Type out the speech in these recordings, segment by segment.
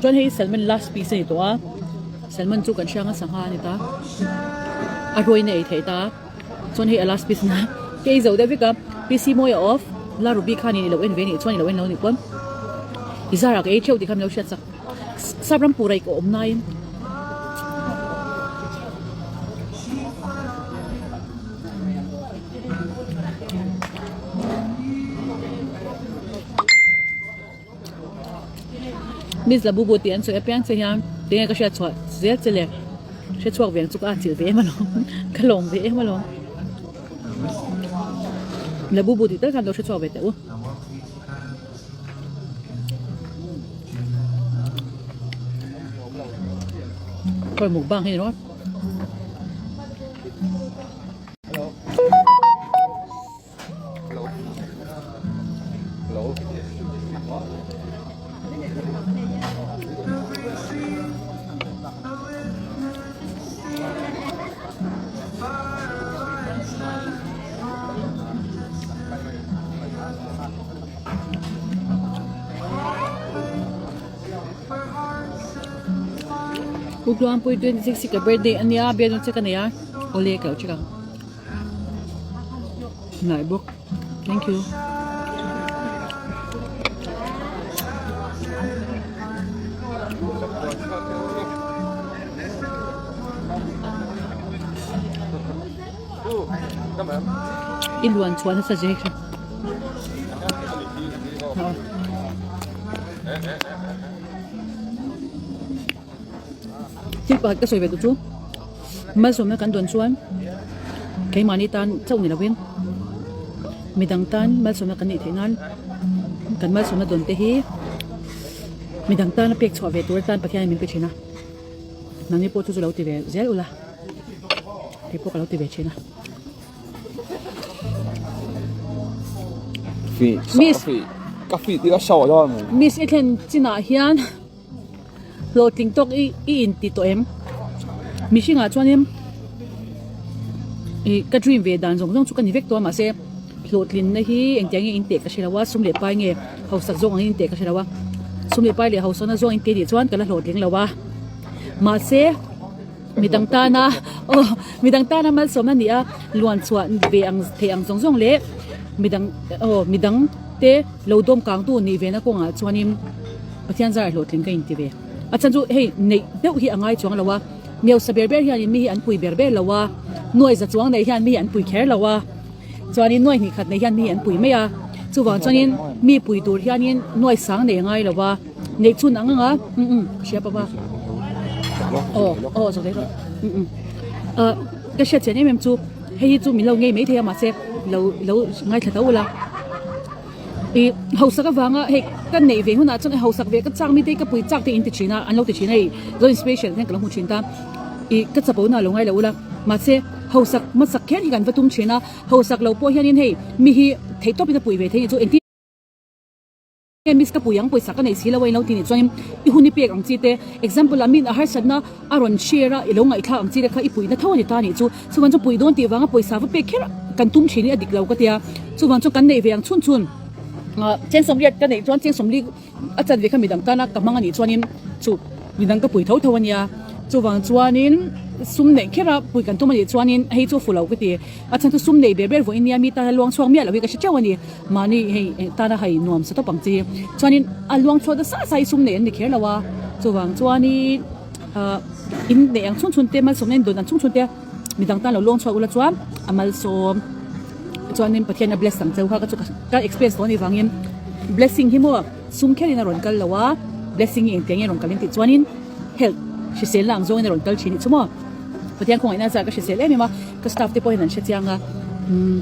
Chuan hei salmon last piece a ni tawh a, salmon chu kan hrang a sangha a ni ta, a ruain a ei theih ta, chuan hei a last piece a nia, ka ei zo deuh vek a, PC Mawia of La Ruby khanin i lo en ve a nih chuan i lo en lo a nih pawn i zarah ka ei theuh tih kha min lo hriat chak, sap ram pura i ka awm naiin. Miss Labubu tih an sawi apiang che hian tinge ka hriat chhuah zel che le hre chhuak ve ang chu ka a chilh ve em alawm ka lawm ve em alawm Labubu tih tal khan lo hre chhuak ve teh u. Khawi mukbang hi ni rawh. Utluangpui 26 ka birthday ania bialnu che ka nei a awle ka lo check ang. Ngai bawk thank you. I luan chhuah nasa zek hi. Thil pakhat ka sawi ve duh chu malsawmna kan dawn chuan keimahni tan chauh ni lovin midang tan malsawmna kan neih theih nan kan malsawmna dawn te hi midang tana pek chhuah ve tur atan Pathianin min pe thin a nangni pawh chu chu lo ti ve zel ula kei pawh ka lo ti ve thin a. Miss Miss i thlen chinah hian. Hlawhtling tawk i i inti tawh em? Mihringah chuanin ih ka dream ve dan zawng zawng chu ka ni vek tawh a mahse hlawhtlinna hi engtiang nge inteh ka hre lo a sum leh pai nge hausak zawng angin inteh ka hre lo a sum leh pai leh hausakna zawng inteh nih chuan ka la hlawhtling lo a mahse midang tana aw midang tana malsawmna ni a luan chhuah ve ang theih ang zawng zawng leh midang aw midang te lo dawm kangtu nih ve na kawngah chuanin Pathian zar hlawhtling ka inti ve. A chhan chu hei neih deuh hi a ngai chuang lo a, miausa ber ber hianin mi hi an pui ber ber lo a, nuai za chuang neih hian mi hi an pui kher lo a, chuanin nuai hnih khat neih hian mi hi an pui mai a, chuvang chuanin mi pui tur hianin nuai sang neih a ngai lo a, neih chhun ang ang a, umm umm ka hria papa aw aw zawh daih rawh umm umm ah ka hriat chian em em chu hei hi chu min lo ngei maithei a mahse lo lo ngaithla tho ula. Ih hausak avanga hei ka neih ve hunah chuan hausak ve ka chak mite ka pui chak te in ti thin a an lo ti thin a hei zo inspiration hian ka lo hmu thin ta ih ka chapo na lo ngai lo ula mahse hausak hmasak kher hi kan va tum thin a hausak lo pawh hianin hei mi hi theih tawpin a pui ve thei a ni chu engtin nge miss ka pui ang pawisa ka neih si lo a in lo ti nih chuanin i hun i pek ang chi te example ah min a harsatna a rawn share a i lo ngaihthlak ang chi te kha i puihna tho a ni ta nih chu Chuvang chu puih dawn tih vanga pawisa va pek kher kan tum thin hi a dik lo ka tia. Chuvang chu kan neih ve ang chhun chhun cheng sawmriat ka neih chuan cheng sawmli a chan ve kha midang tana ka hmang a nih chuanin chu midang ka pui tho tho a nia. Chuvang chuanin sum neih khera pui kan tum a nih chuanin hei chu fu lo ka ti. A chhan chu sum neih ber ber vawiin nia mi tana luang chhuak miah lo hi ka hre teuh a ni. Mahni hei tana hei nuam sa tawp ang chi. Chuanin a luang chhuak ta sa sa hi sum neih an ni kher lo a. Chuvang chuanin. Ahh in neih ang chhung chhun te malsawmna in dawn ang chhung chhun te midang tan lo luang chhuak ula chuan a malsawm chuanin Pathian a bless ang cheu kha ka chu ka experience tawh a nih vangin blessing hi maw sum kherin a rawn kal lo a blessing hi engtiang nge a rawn kal in tih chuanin health hriselna ang zawngin a rawn kal thin tih chu maw Pathian khawngaihna zah ka hrisel em em a ka staff te pawh hian an hre chiang a umm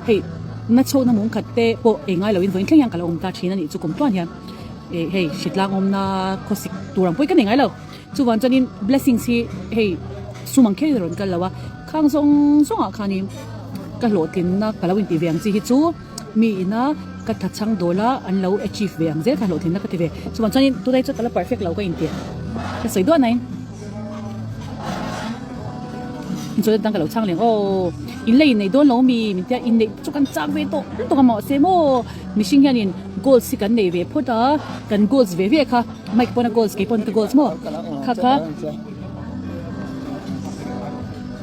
hei na chhawkna mum khat te pawh ei ngai loin vawiin thleng hian ka lo awm ta thin a nih chu kum tluan hian. Eh hei hritlang awmna khawsik tur ang pawh hi ka nei ngai lo chuvang chuanin blessings hi hei sum ang kher in a rawn kal lo a khang zawng zawngah khanin ka hlawhtlinna ka lo intih ve ang chi hi chu mi ina ka tha chhang dawl a an lo achieve ve ang zel kha hlawhtlinna ka ti ve chuvang chuanin tunah hi chuan ka la perfect lo ka inti ka sawi duah nai. Inchawlh dang ka lo chhang leh ang aw. In la inneih dawn lo mi min tia inneih chu kan chak ve tawh lutuk a mahse maw mihring hianin goals hi kan nei ve phawt a, kan goals ve ve kha Mike pawn a goals kei pawn ka goals maw kha kha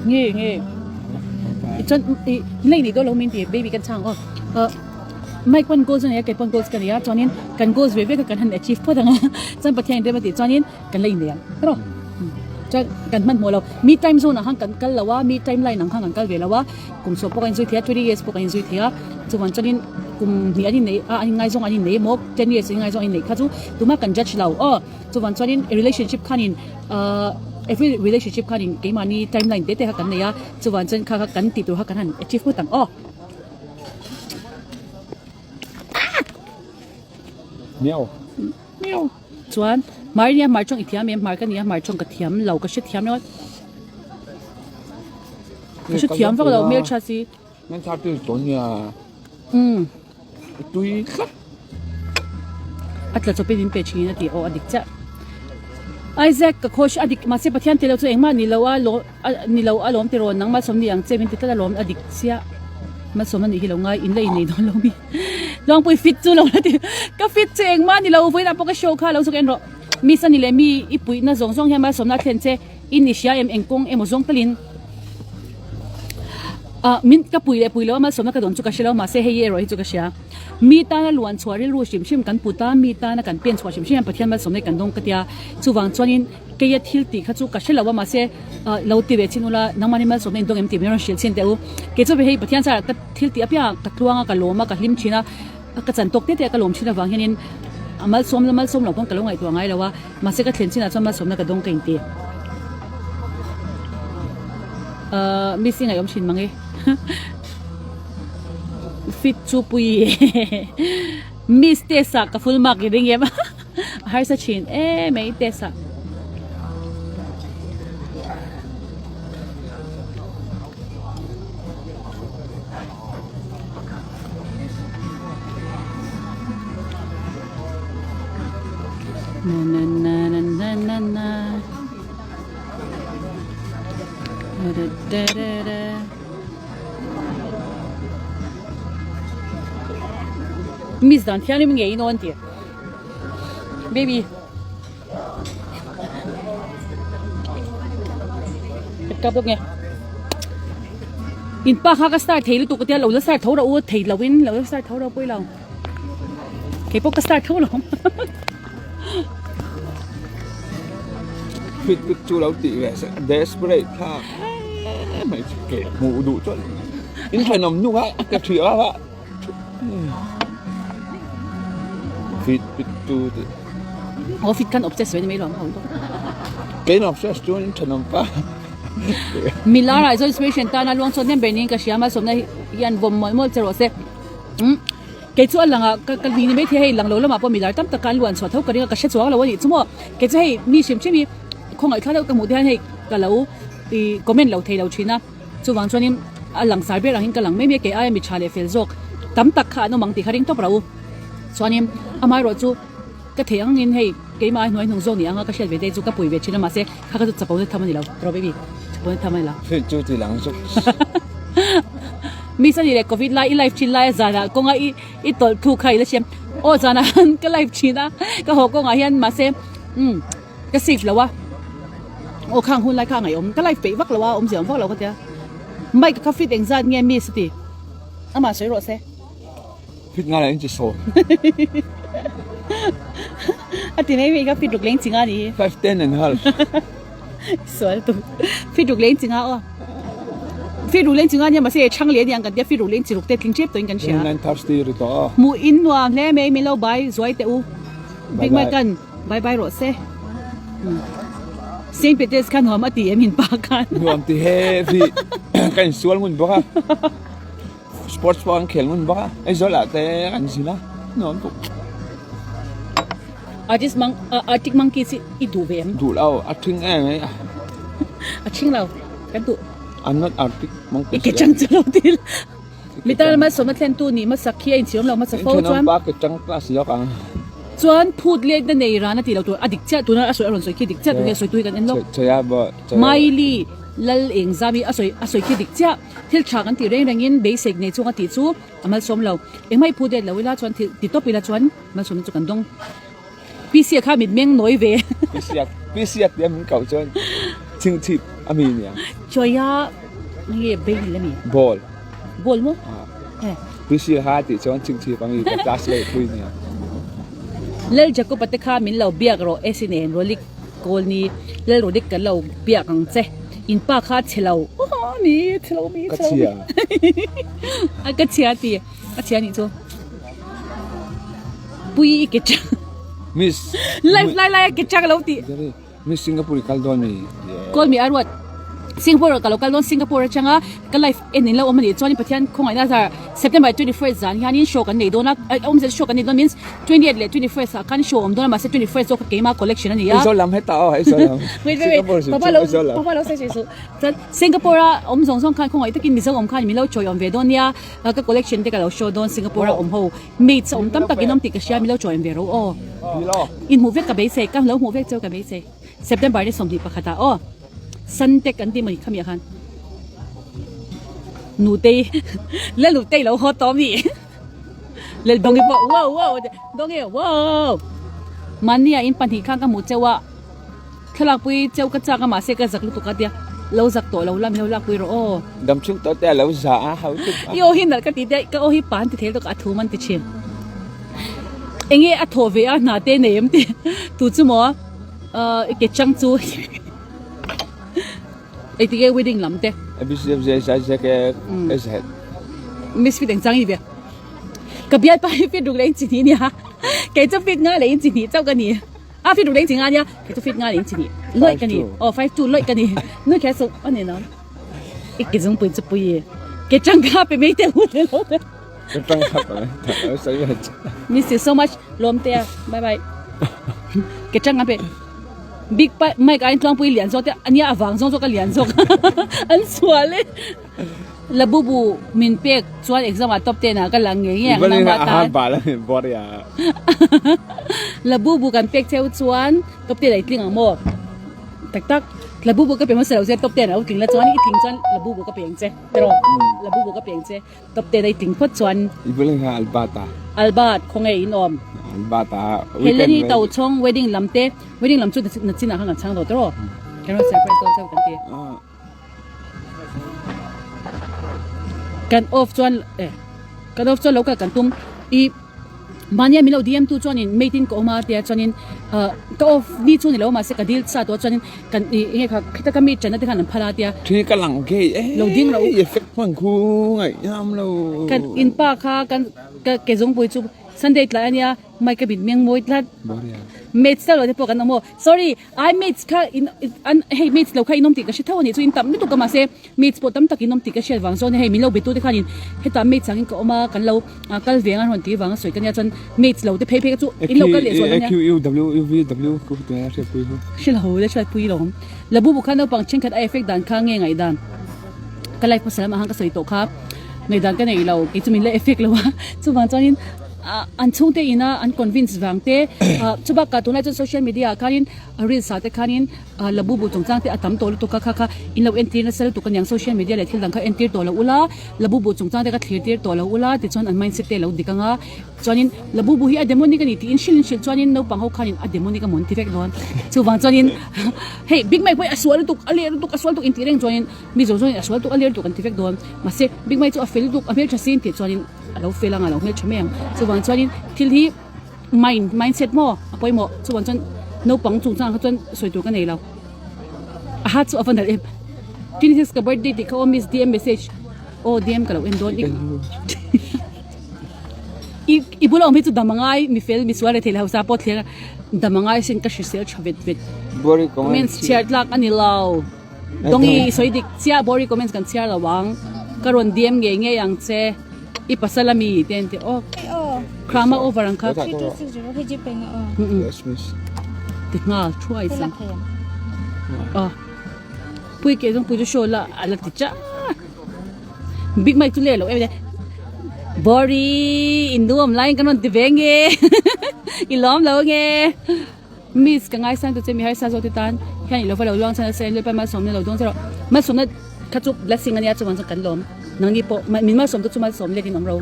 nge nge chuan ih in la inneih dawn lo min ti baby kan chhang aw ah Mike pawn goals a nei a kei pawn goals ka nei a chuanin kan goals ve ve kha kan han achieve phawt ang a chuan Pathian in rem a tih chuanin Kan la innei ang erawh chuan kan hmanhmawh lo. Mi time zone ah khan kan kal lo a, mi time line ang khan kan kal ve lo a, kum sawh pawh kan inzui thei a, 20 years pawh kan inzui thei a, chuvang chuanin kum hnih an innei a, an inngaizawng an innei emaw, ten years an inngaizawng an inneih kha chu tumah kan judge lo aw. Chuvang chuanin relationship khanin ahh every relationship khanin keimahni time line te te kha kan nei a, chuvang chuan kha kha kan tih tur kha kan han achieve ngawt ang aw. Miau. Miau. Chuan hmar nia hmar tawng i thiam em? Hmar ka nia hmar tawng ka thiam lo ka hre thiam lo. Ka hre thiam vak lo hmel tha si. Hmel tha tui tawn nia. Umm. Tui tlat. A tla chawpin in pe thin a ti aw a dik chiah. Isaac ka khaw a dik mahse Pathian tilo chu engmah ni lo a lo ni lo a lawm tiraw nangmah sawmni ang che min ti tlat a lawm a dik chiah. Malsawm a nih hi lo ngai in la innei dawn lo mi. Luangpui fit chu lo la ti ka fit chu engmah ni lo vawiinah pawh ka show kha lo zawk en rawh. Miss a ni leh mi i puihna zawng zawng hian malsawmna a thlen che in i hria em eng kawng emaw zawng talin ah min ka pui leh pui lo a malsawmna ka dawn chu ka hre lo mahse hei erawh hi chu ka hria. Mi tana luan chhuah rilru hrim hrim kan put a mi tana kan pen chhuah hrim hrim hian Pathian malsawmna hi kan dawng ka tia chuvang chuanin Keia thil tih kha chu ka hre lo a, mahse lo ti ve chin ula, nangmahni malsawmna in dawng em tih min rawn hrilh chin teh u. Kei chu hei Pathian chara ka thil tih apiang ka tluang a, ka lawm a, ka hlim thin a, ka chan tawk tete a ka lawm thin avang hianin a malsawm la malsawm lo pawn ka lo ngaihtuah ngai lo a, mahse ka thlen chinah chuan malsawmna ka dawng ka inti. Ahh miss i ngaihawm thin mange fit chu pui miss test ah ka full mark i ring em. A harsa thin em mai test ah. Na na na na na na na. Da da da da. Miss dan thianghlim ngei in aw an ti. Baby. Ka bawk nge. In pa kha ka start thei lutuk ka tia lo la start tho rawh u thei lo in lo la start tho rawh pawh ilo. Kei pawh ka start tho lo. Fit bik chu lo tih ve se desperate kha mai ke hmuh duh chuan in thenawm hnung a ka thiah a. Fit fit tu tih. Aw fit khan obsess ve ni mai lo ang ho to. Kein obsess chuan in thenawm pa. Milar ah chuan inspiration tana luang chhuak hnem ber niin ka hria malsawmna hian vawm mawlh mawlh che rawh se. Umm kei chu a lang ah ka ka ni ni maithei hei lang lo lamah pawh milar tam tak khan luan chhuah tho ka ring a ka hre chuang lo a nih chu maw. Kei chu hei mi hrim hrim hi khawngaih thla deuh ka hmuh te hian hei ka lo ih comment lo thei lo thin a. Chuvang chuanin a langsar ber angin ka lang mai mai a, kei aia mi tha leh fel zawk tam tak kha an awm ang tih kha ring tawp rau. Chuanin amaherawh chu ka theih angin hei keimah ai hnuai hnung zawk ni anga ka hriat ve te chu ka pui ve thin a mahse kha kha chu chapo na tham a ni lo rawh baby chapo na tham a ni lo. Hei chu ti lang zawk. Miss a ni leh covid lai i live thin lai a zanah kawnga i i tawlh thu kha i la hriam aw zanah khan ka live thin a ka haw kawngah hian mahse umm Ka save lo a, aw khang hun lai kha a ngaihawm, ka live peih vak lo a, awmzia awm vak lo ka tia. Mike kha fit engzat nge miss a ti, amah sawi rawh se. Fit ngai lah in chi sawi. A ti mai mai kha fit ruk leng chi nga ni hi. 5'10 and half. Sual tu. Fit ruk leng chi nga aw. Fit ruk leng chi nga nia mahse chhang leh aniang kan tia fit ruk leng chi ruk te tling tep tawhin kan hria. 9 thirsty ri tawh a. Hmuh in nuam hle mai min lo bai zuai teh u. Big Mike kan. Bye bye rawh se. Saint Peter's kha nuam a ti em in pa khan. Nuam ti heavy. Ka in sual ngun bawk a. Sports pawh an khel ngun bawk a. Aizawl ah te an zin a. Nuam tuk. Artist mang Arctic monkey chi i duh ve em? Duh lo, a thing em ai. A thing lo. Kan duh. I'm not Arctic monkey. I ke chang chu lo til. Mi tan malsawmna thlentu nih hmasak khi a inchhiawm lo hmasa fo chuan. Pa ke chang class zawk ang. Chuan phut let na nei ran a tih lo tur a dik chiah tuna a sawi a rawn sawi khi dik chiah tunge sawi tu hi kan en lawk. Chaya ba Miley. Lal eng zam hi a sawi a sawi khi dik chiah. Thil tha kan tih reng rengin beisei nei chunga tih chu a malsawm lo. Engmah i phu det lo ila chuan thil ti tawp ila chuan malsawmna chu kan dawng. PC a kha mit meng nawi ve. PC a PC a tia min koh chuan chingchhip a mi nia. Chawia nge bei ni la mi? Ball. Ball maw? Eh. PC a kha tih chuan chingchhip a mi ka classmate pui nia. Lal Jacob-a te kha min lo biak rawh e si nen Rolik Kawlni Lal Rolik kan lo biak ang che. In pa kha chhe lo. Aw ni chhe lo mi Ka chhia. A ka chhia ti. A chhia nih chu. Pui i ke chang. Miss. Life lai lai a ke chang lo ti. Miss Singapore i kal dawn mi. Call mi a ruat. Singapore ka lo kal dawn Singapore atanga ka life en in lo awm a nih chuan Pathian khawngaihna zar September 21st zan hianin show kan nei dawn a awm zel show kan nei dawn means 28 leh 21st ah khan show awm dawn a mahse 21st zawk kha keima collection a ni a. Aizawl lam heta aw Aizawl lam. Wait wait wait papa lo papa lo sawi sawi suh. Chuan Singapore a awm zawng zawng khan khawngaih takin Mizo awm khan min lo chawi awm ve dawn nia ka collection te ka lo show dawn Singapore a awm ho Mates a awm tam takin awm tih ka hria min lo chawi awm ve ro aw. In hmuh vek ka beisei ka lo hmuh vek cheu ka beisei September ni 21 ah aw Suntec an tih mawni khami ah khan Nutei la Nutei lo haw tawh mi Lel Dongi pawh wow wow Dongi wow Mahni ah in pahnih khan ka hmuh cheu a thlalakpui cheu ka chak a mahse ka zak lutuk a tia lo zak tawh lo la min lo lakpui rawh aw. Damchhung tawh te a lo za a ho tuk a. I aw hi nalh ka ti te ka aw hi pan ti thei lutuk a thum an ti thin. Enge a thawh ve a hna te nei em ti tu chu maw ahh i ke chang chu engtik nge wedding lam te. ABCFJZJKSZ. Misfit eng chang i ve ka bialpa hi fit ruk leh in chi hnih ania kei chu fit nga leh in chi hnih chauh ka ni a fit ruk leh in chi nga ania kei chu fit nga leh in chi hnih lawih ka ni aw 52 lawih ka ni nui kher suh a ni no i ke zungpui chu pui i ke chang kha pe mai teh u te lo te. Ka tang khat a ni. Sawi ve che. Miss you so much. Lawm te a. Bye bye. Ke tang a pe. Big pa mic ain tluang pui lian zawk te ania awang zawng zawk a lian zawk. An sual e. Labubu min pek chuan exam ah top 10 ah ka lang ngei ngei ang nangmah tan. Labubu kan pek cheu chuan top 10 ah i tling ang maw? Tak tak. Labubu ka pe hmasa lo che top 10 ah u tling la chuan i tling chuan labubu ka pe ang che. Tiraw? Labubu ka pe ang che. Top te dei tling phawt chuan. I bul kha Albert a. Albert khawnge in awm. Albert a. Heleni to chhawng wedding lam te wedding lam chu na chin ah khan kan chhang lo tawh kan rawn surprise dawn chauh kan ti. Kan off chuan eh kan off chuan lo kal kan tum i Mahnia min lo DM tu chuanin mate in ka awm a tia chuanin ah ka off ni chu ni lo mahse ka dil sa tawh chuanin kan ih enge kha khita ka mi channa te khan an phal a tia. Thi ka lang gei e Lo ding lo. Effect hman khu ngaih ngam lo. Kan in pa kha kan ka ke zawngpui chu Sunday tlai ania mic ka bit meng mawi tlat. Mates lo te pawh kan awm aw. Sorry I mates kha in an hei mates lo kha in awm tih ka hre tho a nih chu in tam lutuk a mahse mates pawh tam tak in awm tih ka hriat vang zawng a nia hei min lo be tu te khanin hetah mates angin ka awm a kan lo kal ve ang a rawn tih vang a sawi ka nia chuan mates lo te phei phei kha chu in lo kal leh zawh a nia. A Q U W U V W ku te hriatpui ho. Hre lo le hriatpui lo awm. Labubu kha naupang thenkhat a effect dan kha nge ngaihdan ka life hmasa lamah khan ka sawi tawh kha ngaihdan ka nei lo kei chu min la effect lo a chuvang chuanin Ah an chhungte ina an convince vang te ah chubakah tunlai chuan social media ah khanin reels ah te khanin ah labubu chungchang te a tam tawh lutuk a kha kha in lo entir nasa lutuk aniang social media leh thil dang kha entir tawh lo ula labubu chungchang te kha thlir tir tawh lo ula tichuan an mindset te a lo dik anga chuanin labubu hi a demonic a ni tiin hrilh in hrilh chuanin naupang ho khanin a demonic a maw an ti vek dawn chuvang chuanin hei big mic pawh hi a sual lutuk a ler lutuk a sual lutuk intih reng chuanin mi zawng zawngin a sual lutuk a ler lutuk an ti vek dawn mahse big mic chu a fel lutuk a hmeltha si intih chuanin. A lo fel ang a lo hmeltha mai ang. Chuvang chuanin thil hi mind mindset maw a pawimawh chuvang chuan naupang chungchangah kha chuan sawi tur ka nei lo. Aha chu a va nalh em. 26 ka birthday tih kha aw miss DM message aw DM ka lo en dawn i i i bula awm hi chu dam angai mi fel mi sual rethei leh hausa pawh thlir a dam angai sin ka hrisel tha vet vet. Comments chhiar tlak a ni lo. Dongi i sawi dik chiah boring comments kan chhiar lo ang ka rawn DM ngei ngei ang che i pasal ami te an ti aw krama over ang kha ti nghal thuai sang aw pui ke zawng pui chu show la ala ti cha big mic chu le lo em boring in nuam lai kan rawn ti ve nge i lawm lo nge Miss ka ngaisang tu che mi harsa zawk te tan hian i lova lo luang chhan a se Lalpa malsawmna lo dawng che rawh. Malsawmna kha chu blessing a nia chuvang chuan kan lawm. Nangni pawh min malsawm te chu malsawm let in awm ro.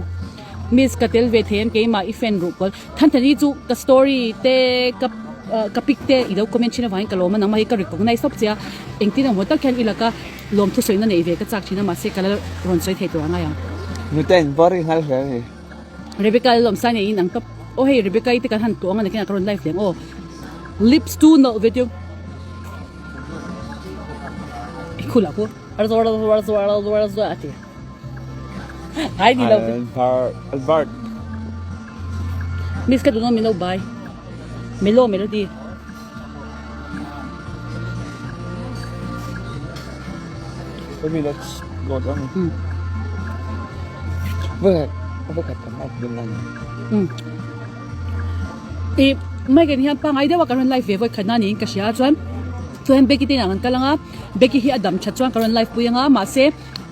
Miss ka tel ve thei em keimah i fan ruh pawl. Thanthani chu ka story te ka ka pic te i lo comment thin avangin ka lawm a nangmah hi ka recognize tawp che a engtin emaw tak hian i laka lawm thusawi na neih ve ka chak thin a mahse ka la rawn sawi thei tur a ngai ang. Nute in boring nghal hle a ni. Rebecca lawmsai nei in ang tawp aw hei Rebecca i te kan han tuang a nakinah ka rawn live leh ang aw lips tu nalh ve tiu i khulah khu arzo arzo arzo arzo arzo a ti ai ni lo Albert Miss ka duh min lo bai Melo melody Maybe let's go down. Mm. Vâng, vâng cả tầm ốc bên này. Mm. I mai kan hian pangai deuha kan rawn live ve vawi khatna niin ka hria chuan chuan Becky te inah kan kal anga Becky hi a dam that chuan ka rawn live pui anga mahse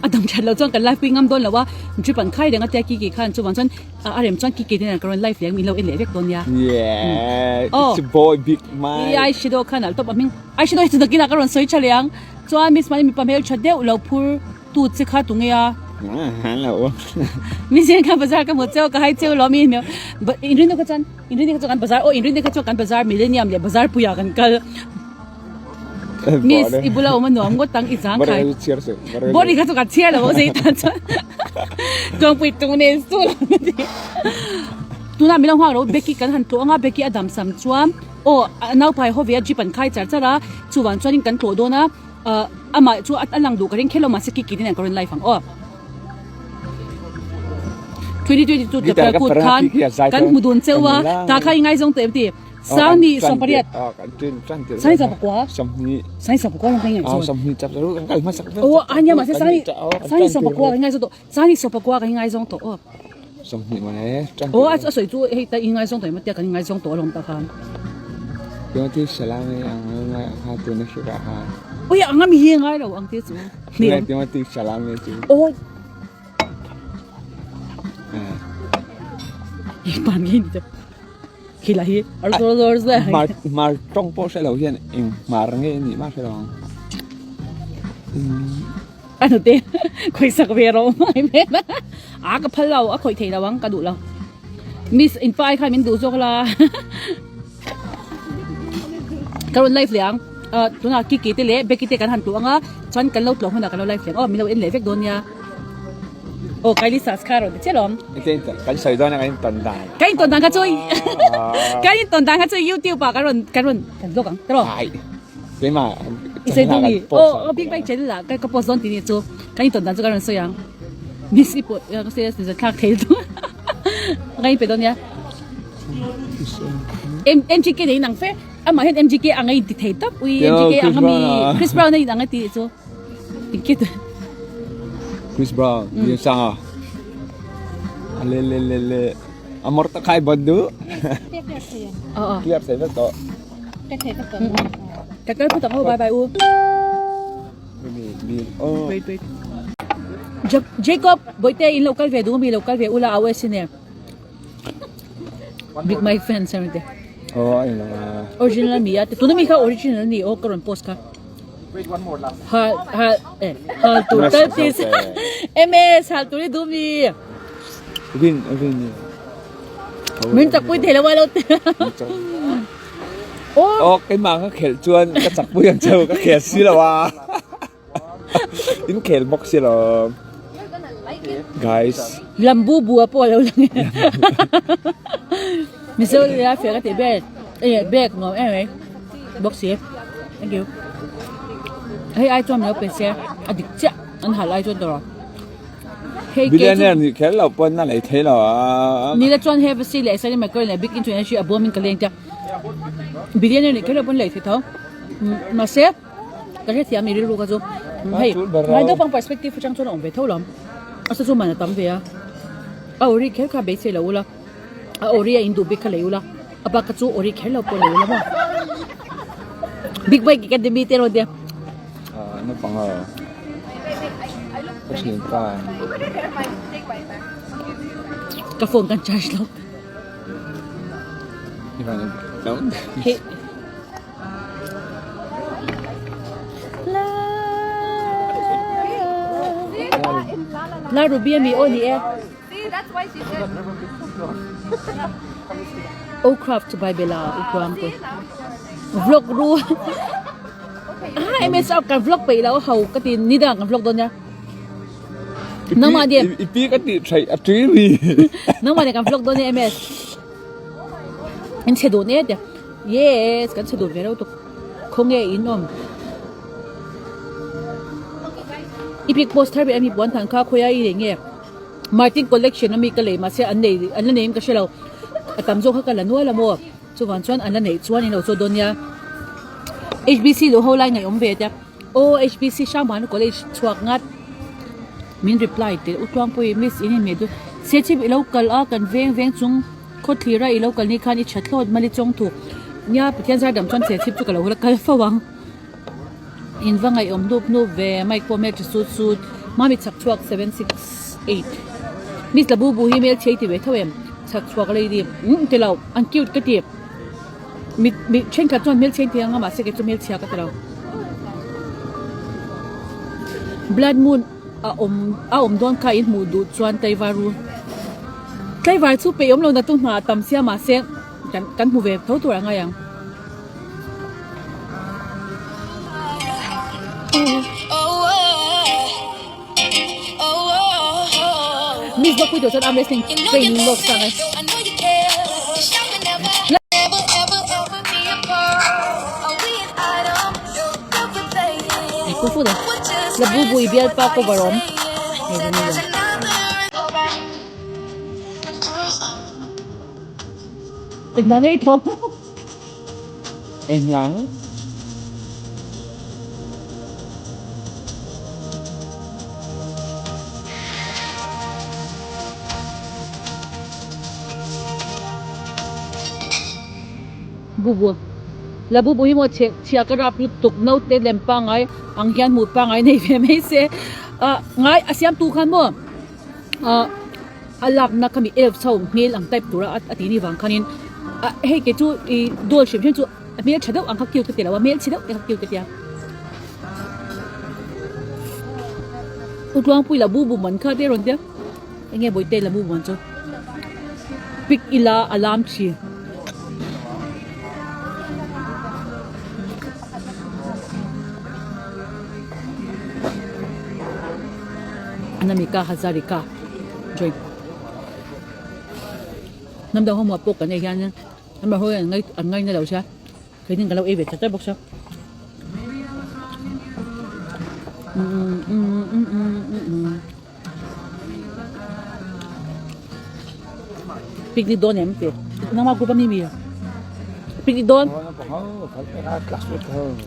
a dam that loh chuan kan live pui ngam dawn lo a drip an khai reng a tia Kiki khan chuvang chuan a rem chuan Kiki te inah ka rawn live leh ang min lo en leh vek dawn nia. Yeah, Oh. it's your boy Big Mike. I eyeshadow khan alh tawp a hming eyeshadow hi chu nakinah ka rawn sawi tha leh ang. Chuan Miss Mani mipa hmel tha deuh lo phur tu che kha tunge a? Miss hian kha bazar ka hmu cheu ka hai cheu lo mi hmel inrin kha chuan inrin kha chuan kan bazar aw inrin kha chuan kan bazar millennium leh bazar puia kan kal Miss i bula awm a nuam ngawt ang i zang khai body kha chu kan chhiar lo zei tan chuan tuangpui tung nen chu lo tuna mi lo nghak lo Becky kan han tlawh anga Becky a dam sam chuan Aw, a naupai ho ve a jeep an khai char char a, chuvang chuanin kan tlawh dawn a, ah amah chu a lang duh ka ring kher lo mahse ki ki te nen ka rawn live ang aw. 2022 Guitar Chapel ka kut parang khan ki ki a zai kan tawh. hmu dun cheu a, Kan la. tah kha i ngaizawng tawh em ti? Sangni 18. Sangni 19. Sangni 19 lam ka ingaihzawn. Aw a nia mahse sangni sangni 19 ka ingaihzawn tawh. Sangni 19 ka ingaizawng tawh aw. 20 mah e. Aw a sawi chu hei ta ingaizawng tawh em tia kan ingaizawng tawh alawm ta khan. Timothy Chalamet ang ngai ang kha tuna hriat ah khan. Ui ang ami hi ngai lo ang te chu. Nge Timothy Chalamet chu. Aw. Pan nge ni te. Khi lah hi ar zawr zawr zawr. Mar mar tawng pawh hre lo hian eng mar nge nih mah hre lo ang. A hnute khawisak ve rawh mai hmel a a ka phal lo a khawih thei lo ang ka duh lo miss in pa ai khan min duh zawk la ka rawn live leh ang ah tunah kiki te leh Becky te kan han tluh anga chuan kan lo tlawh hunah kan lo live leh ang aw min lo en leh vek dawn nia aw Kylie sas kha rawn ti chiah lawm kan sawi dawn a kan intawn dan kan intawn dan kha chu kan intawn dan kha chu youtube ah kan rawn kan rawn kan vlog ang tiraw Keimah I sawi duh mi? Aw big bike channel ah ka post dawn tih ni chu kan intawn dan chu ka rawn sawi ang. Miss i pawh ka sawi a sin thlak thei lutuk ka inpe dawn nia. MGK nei inang fe amah hian MGK ang a inti thei tawp ui MGK ang ami Chris Brown a inang a tih chu engkit Chris Brown ni sang a le le le le amor tak khai ban du clear thei vek tawh. Ka kal phawt ang aw bye bye u. Wait wait. Jacob boite in lo kal ve duh mi lo kal ve ula au e sine. Big Mike fans ang te. Oh ai la. Original mi a te tuna mi kha original ni o ka rawn post kha. Wait one more last. Ha ha eh ha tu tal tis. MS hal tu ri du mi. Win win. Min chak pui thei lo a lo te. Aw keimah ka khelh chuan ka chak pui ang cheu ka khel si lo a. In khel bawk si lo. Guys. Lambu bua pawh a lo lang e. Mizo ila fel ka tih ber. E bag nuam em mai. Bawk si. Thank you. Hei ai chuan min lo pe se a dik chiah an hal ai chuan tawh. Hei ke chu Billionaire nih kher lo pawn a lei thei lo a. Nila chuan he vasi leh Sally McCoy leh Big Into Energy a bawm in ka leng tia. Billionaire nih kher lo pawn lei thei tho. Mahse ka hrethiam i rilru kha chu hei ngai deuh pang perspective atang chuan a awm ve tho lo. A sa chu man a tam ve a. A ori kher kha beisei lo ula. A ori a induh bik kha lei ula. A bak kha chu ori kher lo pawh lei ula maw. Big Bike Academy te rawn tia. Ah, naupang a. Ka thian pa. Ka phone kan charge lo. Ivan, no. Hey. La Ruby ami aw ni e. O craft by Bella u kuang pui. Vlog ru. Ah MS up kan vlog peih lo ho ka ti ni dang kan vlog dawn nia. Nangmah nen I pi ka tih theih a tui mi. Nangmah nen kan vlog dawn nia MS. In chhe dun e tia. Yes kan chhe dun ve reuh tuk. Khawnge in awm. I pic post thar ve ami puan than kha khawi a i lei nge. Martin collection ami ka lei mahse an nei an la nei in ka hre lo. A tam zawk kha ka la nual a maw. Chuvang chuan an la neih chuan in lo chaw dawn nia. HBC luh ho lai ngaih awm ve tia. Aw HBC Hrangmana college chhuak ngat. Min reply tel u Tluangpuii miss in inmeh duh. Sechip i lo kal a kan veng veng chung khawthlir a i lo kal ni khan i tha thlawt mali chawng thuk. Nia Pathian zar dam chuan sechip chu ka lo la kal fo ang. In va ngaihawm hnup hnup ve mic pawh hmel tha sut sut. Mami chhak chhuak 768 Miss Labubu hi hmel chhei ti ve tho em chhak chhuak lady umm ti lo an cute ka ti. Mi mi thenkhat chuan hmelchhe in ti ang a mahse kei chu hmelchhia ka ti lo. Blood moon a awm a awm dawn kha in hmuh duh chuan tlaivar ru. Tlaivar chu peih awm lo na tu hna a tam sia mahse kan kan hmu ve tho tur a ngai ang. Miss Bawkpui tur chuan arm wrestling train lawk ta ngai. La bu bui bialpa cover awm hei chu ni lo. Engah ngei tho. Engah. Bubu La bubu hi maw chhe chhia ka rap lutuk naute lem pangngai ang hian hmuh pangngai nei ve mai se ah ngai a siam tu khan maw ah a lakna kha mi elf chho hmel ang type tura a tih ni vang khanin ah hei kei chu ih doll hrim hrim chu a hmel tha deuh ang kha cute ka ti lo a hmel chhe deuh te kha cute ka tia U Tluangpui la bubu man kha te rawn tia. Enge bawihte la mu muan chu pick ila a lam thin. Anamika Hazarika join hnam dang ho hmuah pawh kan ei hian hnam dang ho hian an ngaina lo sia. Keinin ka lo ei ve chat chat bawk sia. Picnic dawn em ti. Nangma group ami mi. Picnic dawn.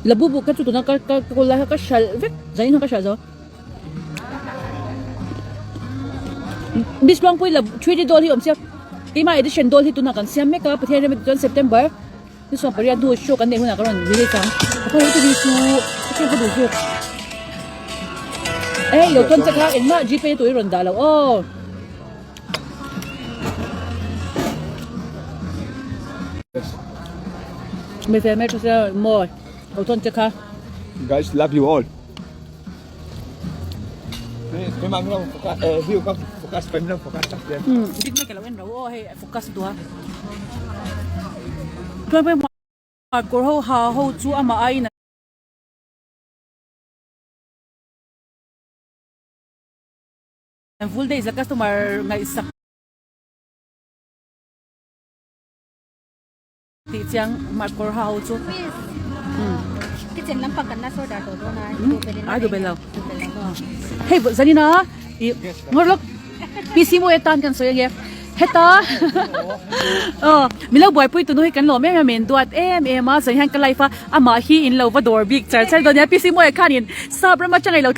Labubu ka chu tuna ka ka ka lai ka hral vek. Zanin ka hral zo. Miss Luangpui la 3D doll hi awm sia. Keimah edition doll hi tuna kan siam mek a Pathian rem chuan September Ni sawm pariat hnu show kan neih hunah ka rawn release ang. Ka pawh hi chu ka hriat ka duh zawk. Eh lo tawn chak a engmah gpay tur i rawn dah lo aw. Mi fel hmel tha sia maw lo tawn chak a. Guys love you all. Focus duh a chuan pawh hmar kawr ho ha ho chu amah aiin an full days a customer ngaihsak Tih chiang mah kawr ha ho chu. Kitchen lampang kan la sawr dar tawh dawn a. Ai duh bel lo. Hei zanin a i ngawr lawk PC mawi atan kan sawi ange. Heta aw milo buaipui tunu hi kan lawm em em a in duat em em a zanin hian ka live a amah hi in lo va dawr bik char char dawn nia PC mawi khanin sap ram atanga i lo.